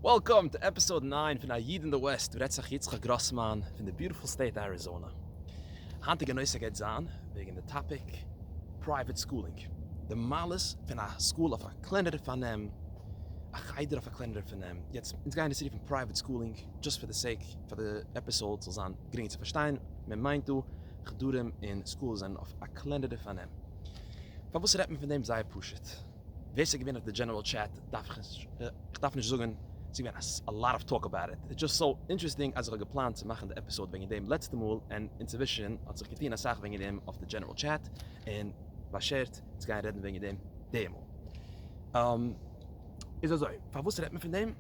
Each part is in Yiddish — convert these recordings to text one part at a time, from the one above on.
Welcome to episode 9 פון א איד אין די West, רעדט זיך יצחק גראסמאן פון די beautiful state אריזאנע. היינטיגע נושא גייט זיין וועגן די topic private schooling, די מעלות פון א school אויף א קלענערע פארנעם, א חדר אויף א קלענערע פארנעם. יעצט אונז גייען עס רופן private schooling just for the sake פאר די episode זאל זיין גרינגער צו פארשטיין, מען מיינט דא חדרים און schools זענען אויף א קלענערע פארנעם. פארוואס רעדט מען פון דעם? זייער פשוט. ווער ס'איז געווען אויף די general chat דארף איך נישט, איך דארף נישט זאגן, ס'איז געווען א lot of talk about it, it's just so interesting אז איך האב געפלאנט צו מאכן די episode וועגן דעם לעצטע מאל, און אינצווישן האט זיך געטון אסאך וועגן דעם אויף די general chat, און באשערט צו גיין רעדן וועגן דעם די מאל. איז אזוי, פארוואס רעדט מען פון דעם?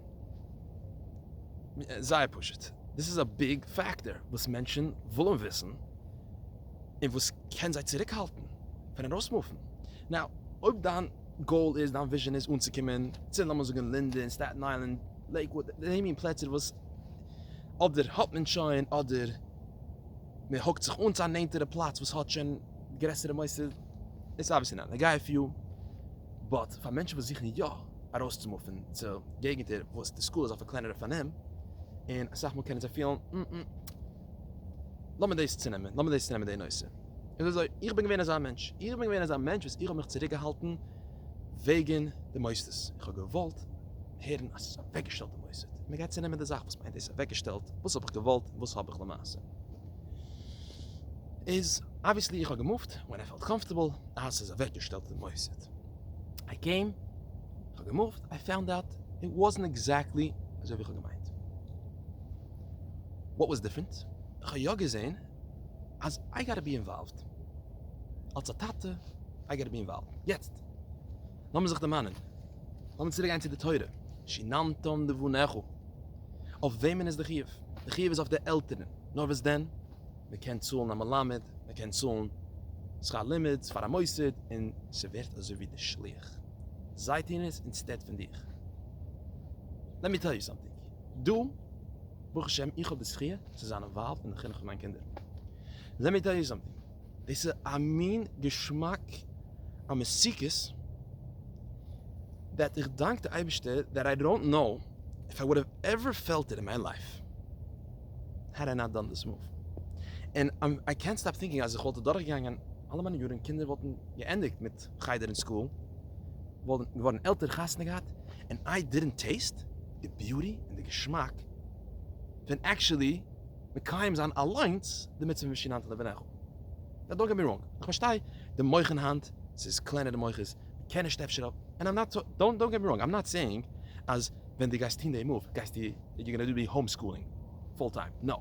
זייער פשוט, דאס איז א big factor וואס מענטשן ווילן וויסן, און וואס קען זיי צוריקהאלטן פון ארויסמופן. Now, אויב דיין goal איז, דיין vision איז אנצוקומען צו לאמיר זאגן לינדען, סטעטן איילענד, לעיקוואוד, די מין פלעצער וואס אדער האט מען שוין אדער מען hook ט זיך אן צו א נענטערע פלאץ וואס האט שוין גרעסערע מוסד, איז obviously not נוגע פאר you, but פאר מענטשן וואס זוכן יא ארויסצומופן צו געגנטער וואס די school איז אויף א קלענערע פארנעם, און אסאך מאל קענען זיי פילן לאמיר דאס צונעמען, לאמיר דאס צונעמען די נושא. איז אזוי, איך בין געווען אזא מענטש, איך בין געווען אזא מענטש וואס איך האב מיך צוריקגעהאלטן וועגן די מוסדות, איך האב געוואלט הערן אז ס'איז אוועקגעשטעלט די מוסד, מען גייט צונעמען די זאך, וואס מיינט דאס אוועקגעשטעלט, וואס האב איך געוואלט און וואס האב איך למעשה. איז obviously איך האב געמופט when I felt comfortable אז ס'איז אוועקגעשטעלט די מוסד. I came, איך האב געמופט, I found out it wasn't exactly אזוי ווי איך האב געמיינט. What was different? איך האב יא געזען אז I gotta be involved. אלס א טאטע, I gotta be involved. יעצט, לאמיר זיך דערמאנען. לאמיר צוריק גיין צו די תורה. שיננתם לבניך. אויף וועמען איז די חיוב? די חיוב איז אויף די עלטערן. נאר וואס דען? מען קען צאלן א מלמד, מען קען צאלן שכר לימוד פאר א מוסד, און ס'ווערט אזוי ווי די שליח. זיי טוען עס instead פון דיך. Let me tell you something. דא, ברוך השם, איך האב די זכי' צו זיין involved אין די חינוך פון מיין קינדער. Let me tell you something. דאס איז א מין געשמאק, א מתיקות, that איך דאנק די אייבערשטער that I don't know if I would have ever felt it in my life had I not done this move. און איי קענט סטאפ טינקינג אז איך וואלט אדורכגעגאנגען אלע מיינע יארן, קינדער וואלטן געענדיגט מיט חדר און school, וואלטן געווארן עלטער, חתונה געהאט, און I didn't taste די beauty און די געשמאק פון actually מקיים זיין אליינס די מצוה פון ושיננתם לבניך. Now don't get me wrong, איך פארשטיי די מוחין היינט, ס'איז קלענערע מוחות, מ'קען נישט אפשר אויף, and I'm not, don't don't get me wrong, I'm not saying אז ווען דו גייסט טון די move גייסטו, you're gonna do the home schooling full time, no,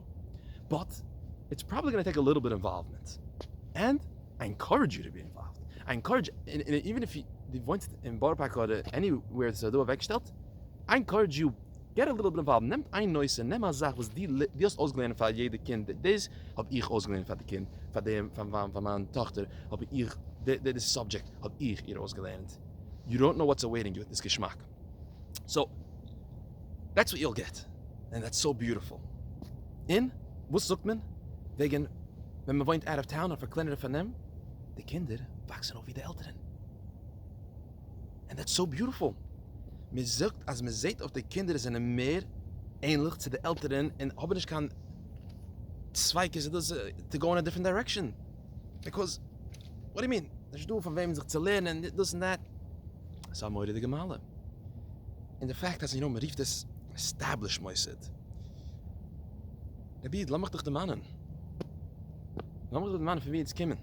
but it's probably gonna take a little bit involvement, and I encourage you to be involved, I encourage, און even if דו וואוינסט אין בארא פארק אדער anywhere ס'איז דא אוועקגעשטעלט, I encourage you, get a little bit involved, נעם איין נושא, נעם א זאך וואס דו האסט אויסגעלערנט פאר יעדע קינד, דאס האב איך אויסגעלערנט פאר די קינד, פאר דעם, פאר מיין טאכטער האב איך, די subject האב איך איר אויסגעלערנט, you don't know what's awaiting you, דאס געשמאק. So, that's what you'll get, and that's so beautiful. און וואס זאגט מען וועגן ווען מען וואוינט out of town אויף א קלענערע פארנעם, די קינדער וואקסן אויף ווי די עלטערן. And that's so beautiful. מען זאגט אז מען זעט אויף די קינדער זענען מער ענליך צו די עלטערן און האבן נישט קיין ספיקות איז דאס to go in a different direction. Because what do you mean? נישט דא פון וועם זיך צו לערנען דאס און that. ס'איז א מורא'דיגע מעלה. און די fact אז you know מען רופט עס established מוסד. רבי איד לאמיך דיך דערמאנען. לאמיך דיך דערמאנען פון ווי אונז קומען.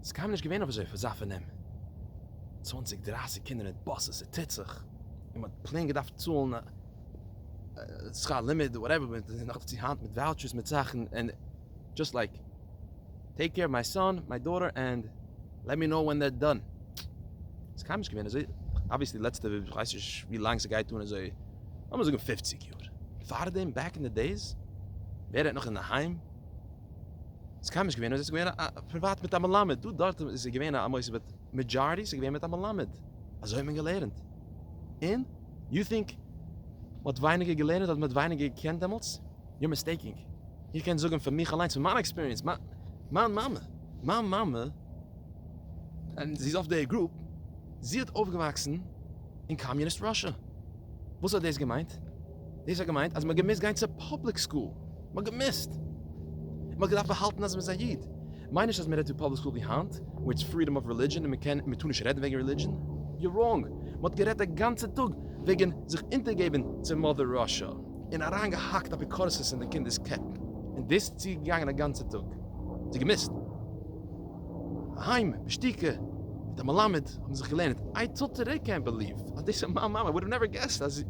ס'איז קיינמאל נישט געווען אויף אזוי אזא פארנעם. צוואנציג דרייסיג קינדער מיט buses, ס'טוט זיך. און מ'האט plain געדארפט צאלן שכר לימוד whatever, נאך דערצו היינט מיט vouchers מיט זאכן, און just like take care of my son, my daughter, and let me know when they're done. ס'איז קיינמאל נישט געווען אזוי, obviously לעצטע כ'ווייס נישט ווי לאנג ס'גייט אן אזוי, לאמיר זאגן פופציג יאר פארדעם, back in the days, ווער רעדט נאך אינדערהיים, ס'איז קיינמאל נישט געווען אזוי, ס'איז געווען א פריוואט מיט א מלמד, דא דארט איז געווען א מוסד but majority ס'איז געווען מיט א מלמד, אזוי האט מען געלערנט, און you think מ'האט ווייניגער געלערנט אדער מ'האט ווייניגער געקענט דעמאלטס? You're mistaking. איך קען זאגן פון מיך אליינס, פון מיין experience, מיין מאמע, מיין מאמע, און זי איז אויף די group, זי האט אויפגעוואקסן אין communist Russia. וואס האט דאס געמיינט? דאס האט געמיינט אז מ'האט געמוזט גיין צו public school. מ'האט געמוזט. מ'האט געדארפט באהאלטן אז מ'איז א איד. מיין נישט אז מ'רעדט ווי public school ווי היינט, where it's freedom of religion און מ'קען, מ'טאר נישט רעדן וועגן religion. You're wrong. מ'האט גערעדט א גאנצע טאג וועגן זיך אונטערגעבן צו Mother Russia. און אריינגעהאקט אפיקורסות אין די קינדער'ס קעפ. און דאס איז צוגעגאנגען א גאנצע טאג. זיי געמוזט. אהיים, בשתיקה, מיט א מלמד האבן זיך געלערנט. איי טיל טודעי קענט בעליוו אז דאס איז מיין מאמע, וואלד האוו נעווער געסט אז זי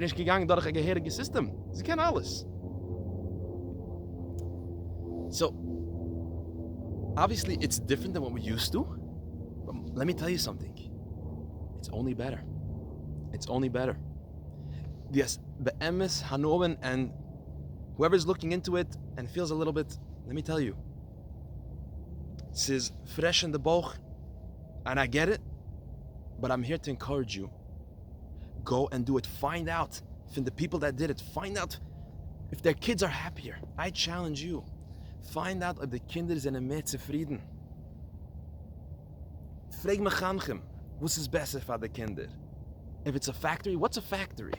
איז נישט געגאנגען דורך א געהעריגע סיסטעם, זי קען אלעס. So, obviously it's different than what we used to, but let me tell you something, it's only better, it's only better. דו האסט באמת הנאה and whoever is looking into it and feels a little bit, let me tell you, ס'איז fresh אין די בויך and I get it, but I'm here to encourage you, go and do it, find out פון די people that did it, find out if their kids are happier, I challenge you, find out אויב די קינדער זענען מער צופרידן, פרעג מחנכים וואס איז בעסער פאר די קינדער, if it's a factory, what's a factory?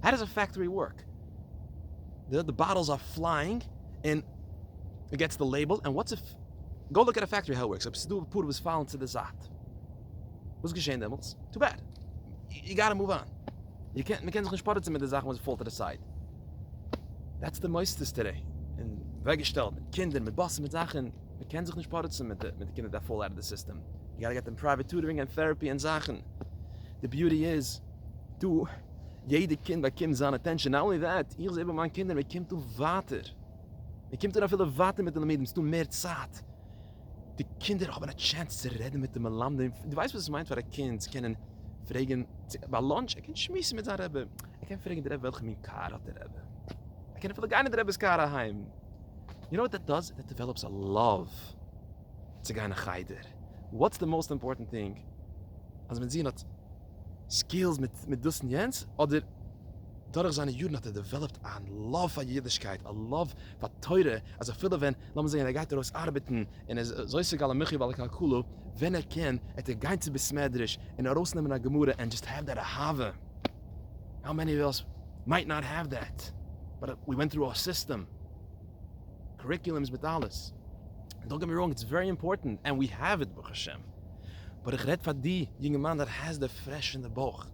How does a factory work? The bottles are flying און it gets the label, and what's if, go look at a factory how it works, אויב ס'איז דא אפאר וואס פאלן צו די זייט, וואס געשען דעמאלטס? Too bad, you gotta move on, you can't, מ'קען זיך נישט פארעצן מיט די זאכן וואס פאלט to the side, that's די מוסדות today, און אוועקגעשטעלט מיט קינדער, מיט באסן, מיט זאכן, מ'קען זיך נישט פארעצן מיט די קינדער that fall out of the system, you gotta get them private tutoring and therapy און זאכן, די beauty איז דא יעדע קינד באקומט זיין attention, not only that, איך זע ביי מיין קינדער מען קומט אן ווייטער, מען קומט אן אפילו ווייטער מיט די לימודים, ס'דא מער צייט, די קינדער האבן א chance צו רעדן מיט די מלמדים, דו ווייסט וואס עס מיינט פאר א קינד צו קענען פרעגן ביי lunch, ער קען שמועסן מיט זיין רבי, ער קען פרעגן די רבי וועלכע מין קאר האט די רבי, ער קען אפילו גיין אין די רבי'ס קאר אהיים, you know what that does? That develops a love צו גיין אין חדר, what's the most important thing? אז מיין זון האט skills מיט דאס און יענץ, אדער דורך זיינע יארן האט ער developed א love פאר אידישקייט, א love פאר תורה, אז אפילו ווען, לאמיר זאגן ער גייט ארויס ארבעטן און ער איז עוסק על המחיה ועל הכלכלה, ווען ער קען, וועט ער גיין צו בית מדרש און ארויסנעמען א גמרא and just have that אהבה. How many of us might not have that, but we went through a system, curriculums מיט אלעס. Don't get me wrong, it's very important, and we have it ברוך השם. But איך רעד פאר די יונגערמאן that has the fresh אין די בויך,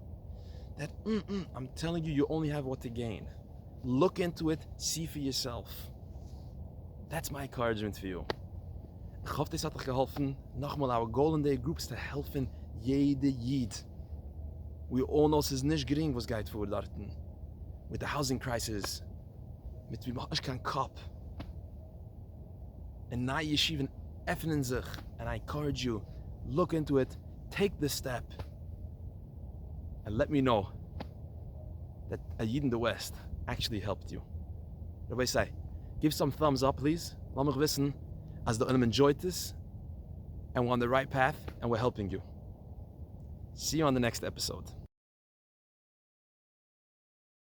that I'm telling you, you only have what to gain, look into it, see for yourself, that's my encouragement for you. איך האף דאס האט דיך געהאלפן, נאכאמאל our goal אין די group איז צו העלפן יעדע איד, we all know ס'איז נישט גרינג וואס גייט פאר דארטן, מיט די housing crisis, מיט ווי מ'האט נישט קיין קאפ, און נייע ישיבות עפענען זיך, and I encourage you, look into it, take the step, and let me know that א איד אין די West actually helped you. רבותי, give some thumbs up please, לאמיך וויסן אז די עולם enjoyט עס, and we're on the right path, and we're helping you. See you on the next episode.